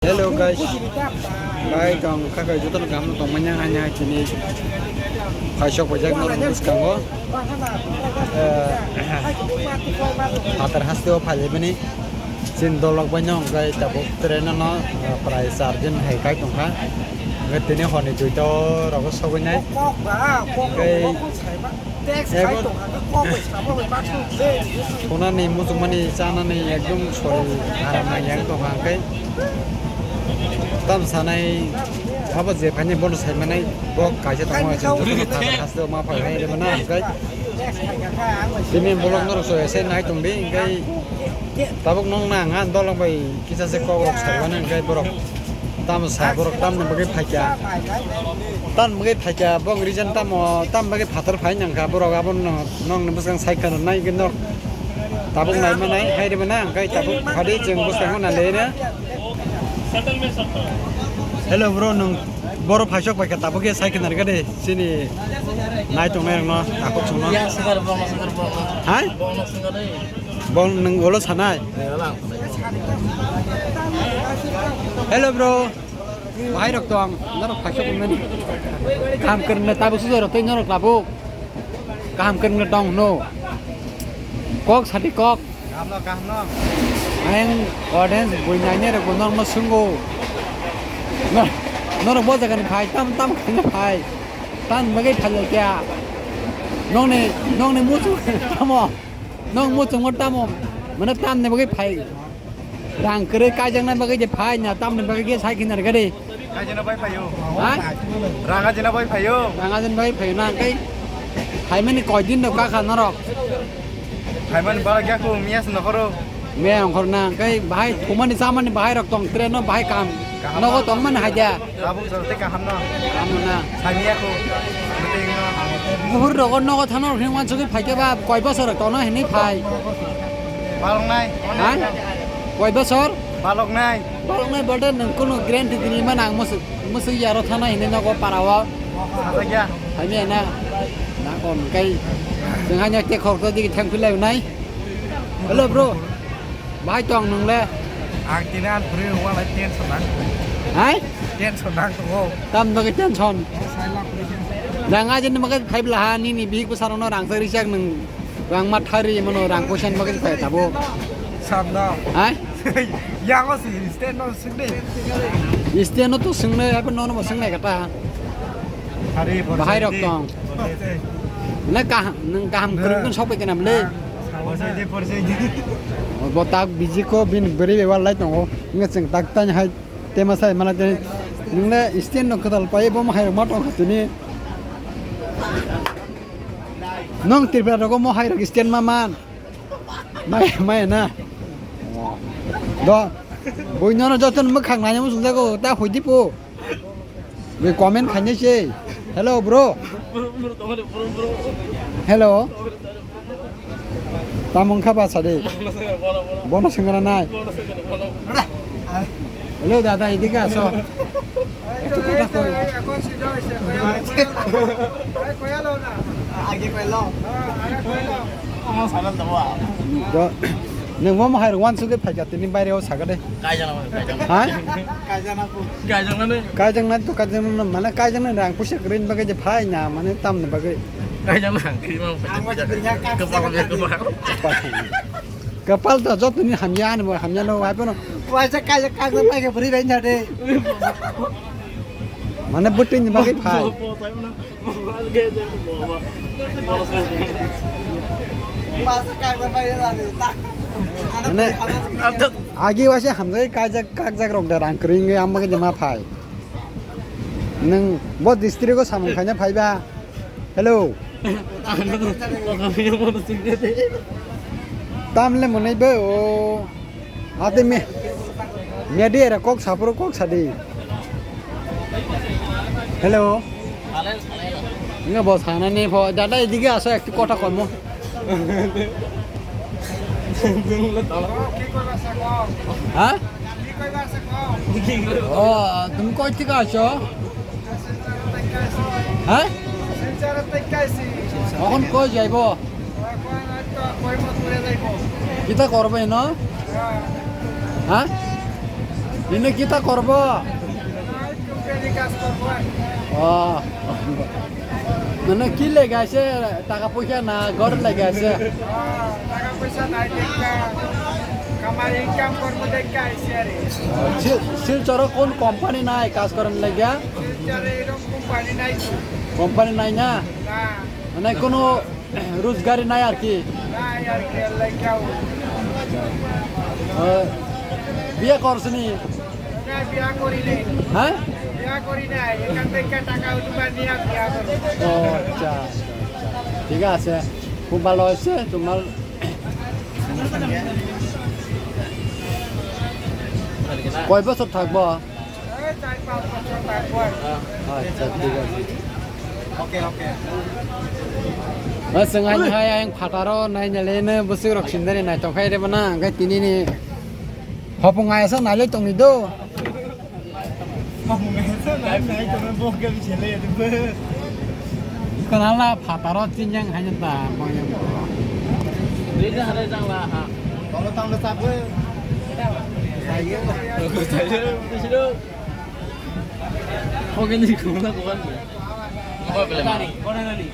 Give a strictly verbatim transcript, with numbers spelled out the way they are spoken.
Hello guys, bai tong kha kai joto kaham tong manya hanya chini phaisok phaijak norok bwskango. Eh, phatar haste o phailai bini chin dolok bai no hwnkhe tabuk train no, eh, prai char din hai kai tong kha. Hwnkhe tini hor ni duita o rogo sogwi nai. Hwnkhe Ego thunani, muchungmani, chanani ekdom sorir aram nang yang tong kha, hwnkhe tam sanai abo je phaini bono saimanai bo kaisa tongma haste ma phai hai rema na, hwnkhe tini vlog norok so ese nai tong di, hwnkhe tabuk nong nang ang dolong bai kisa se kok rok saimanai, hwnkhe borok Tamo sa borok tamni bagwi phaikha. Tamni bagwi phaikha, bong reason tamo, tamni bagwi phatar phai nangkha borok abo no, nokni bwskang sai khana nai gwi nok. Tabuk nai manai, hai rima na, hwnkhe tabuk phadi chwng bwskang hwnna le na. Hello bro, nwng boro phaisok paikha tabuk khe sai khana rwgadi chini nai tongnai rokno takhuk chwngno. Hai? Bong nwng ulo sanai? Hello bro. Bahai rok tong, norok phaisok mani. Kaham kwrwngna tabuk sujo rok tei norok tabuk. Kaham kwrwngna tong hwno. Kok sadi kok. Kaham no, kaham no. Ayang audience bui nainai rok bo norok no swngo. Nor-, norok bo jaga ni phai, tam, tam khaina phai. Tam bagwi phai lai kya. Nokni, nokni muchung tamo. Nokni muchungo tamo. Mane tamni bagwi phai. Rang kwrwi kaijakna bagwi je phai na, tamni bagwi khe sai khina rwgadi. Kaijana bai phaio. Ha? Rang ajina bai phaio. Rang ajina bai phaio na, hwnkhe phaimani koi din rok kakha norok? Phaimani bara gya ko mias nokhoro. Me ongkhor na, hwnkhe bahai thumani chamani bahai rok tong train no bahai kam. Kaham. Nogo tongmani haida. Tabuk jora tei kaham no. Kaham no na. Samiya ko. Buhur rogo nogo thano rok hwnwi uansugwi phaikhe ba koi bosor rok tono hwnwi phai. Baloknai. Ha? Koi bosor? Baloknai. Baloknai bolte nwng kunu guarantee tini mano ang musu-, musu yaro thana hwnwi nogo para o. Sajak ya. Hai me na. Na kon kai. Jeng hanya te khok to digi thang pilai nai. Hello bro. Bahai tong nung le? Ang tini an puri wala tension nang. Hai? Tension nang tongo. Tam bagwi tension. Jang ajin bagwi phai bla ha nini bihik bwsarok no rang sa rijak nung. Rang ma thari mano rang koisan bagwi phai tabo. Sam no. Hai? Yang o si stand no sing de. Stand no to sing ne apa no no sing ne kata. Hari bahai rok tong. Na kaham, nung kaham kwrwng sok bai kana mle. Porsai de, porsai de. Bo tak biji ko bin beri be wal lai tongo. Nge cheng tak tani hai tema sai mana tani. Nung le stand no kwtal pai bo ma hai ma tong kha tini. Nung Tripura rogo mo hai rok stand ma man. Mai, mai na. Do. Boi nono joto mwkhang nai mo sung jago ta hoi di po. Be comment khainai se. Hello bro. Hello. Tamung kha ba sadi. Bono sengana nai. Hello dada, এদিকে আসো. একটু কথা কই. Do, nwng mo hai rwan suge phaikha tini baire o saga de. Kaijana, kaijana. Ha? Kaijana. Kaijana ne. Kaijana to kaijana mane kaijana rang pusa green bagai je phai na mane tamni bagai. Kaijana. Kepal, kepal. Kapal to joto ni hamya ni mo hamya no wai pono. Waisa kaisa kaisa pai ke bri bai na de. Mane butin ni bagai phai. Mane agi waisa hamjai kaijak kakjak rok da rang kring ge amma ke jama phai. Nung bo district o samung khaina phai ba. Hello. Tamle monai be o. Ate me. Media ra kok sapro kok sadi. Hello. Nga bo sana ni pho dada এদিকে আসো একটু কথা কম. হ্যাঁ? ও, তুমি কই থেকে আসো? হ্যাঁ? এখন কই যাইব? কিতা করবে ন? হ্যাঁ? Nini kita korbo? Oh. Mane ki lega ase, taka poisa na ghor lega ase? Taka poisa nai dekha, kamai income korbo dekha aise are. Sil-, Silchoro kon company nai kaj koron lega? Silchore erom company nai. Company nai na? Na. Mane kono Rojgari nai ar ki? Nai ar ki, lega. Biya korsini? Na, biya kori nai. Ha? Biya kori nai. Ekan theke taka utuba niya biya kori. Oh, acha, acha, acha. Thik ase. Khub bhalo hoyse tomar. Koi bochor thakbo? Acha, thik ase. Oke, oke. Bas, ang hai, ang phataro nainale ne bwswk rok sindari naithok khai rebo na, hwnkhe tini ni hopong ayasa nailai tongni do. Hopong ayasa nai, nai tongna bok gali chele ya. Kanala phataro tinjang hai ta, bang yang. Ini ada jang lah, ha. Kalau tang letak gue. Saya. Saya, saya. Oke, ni kumna kuan. Oke, beli mana? Kau nani?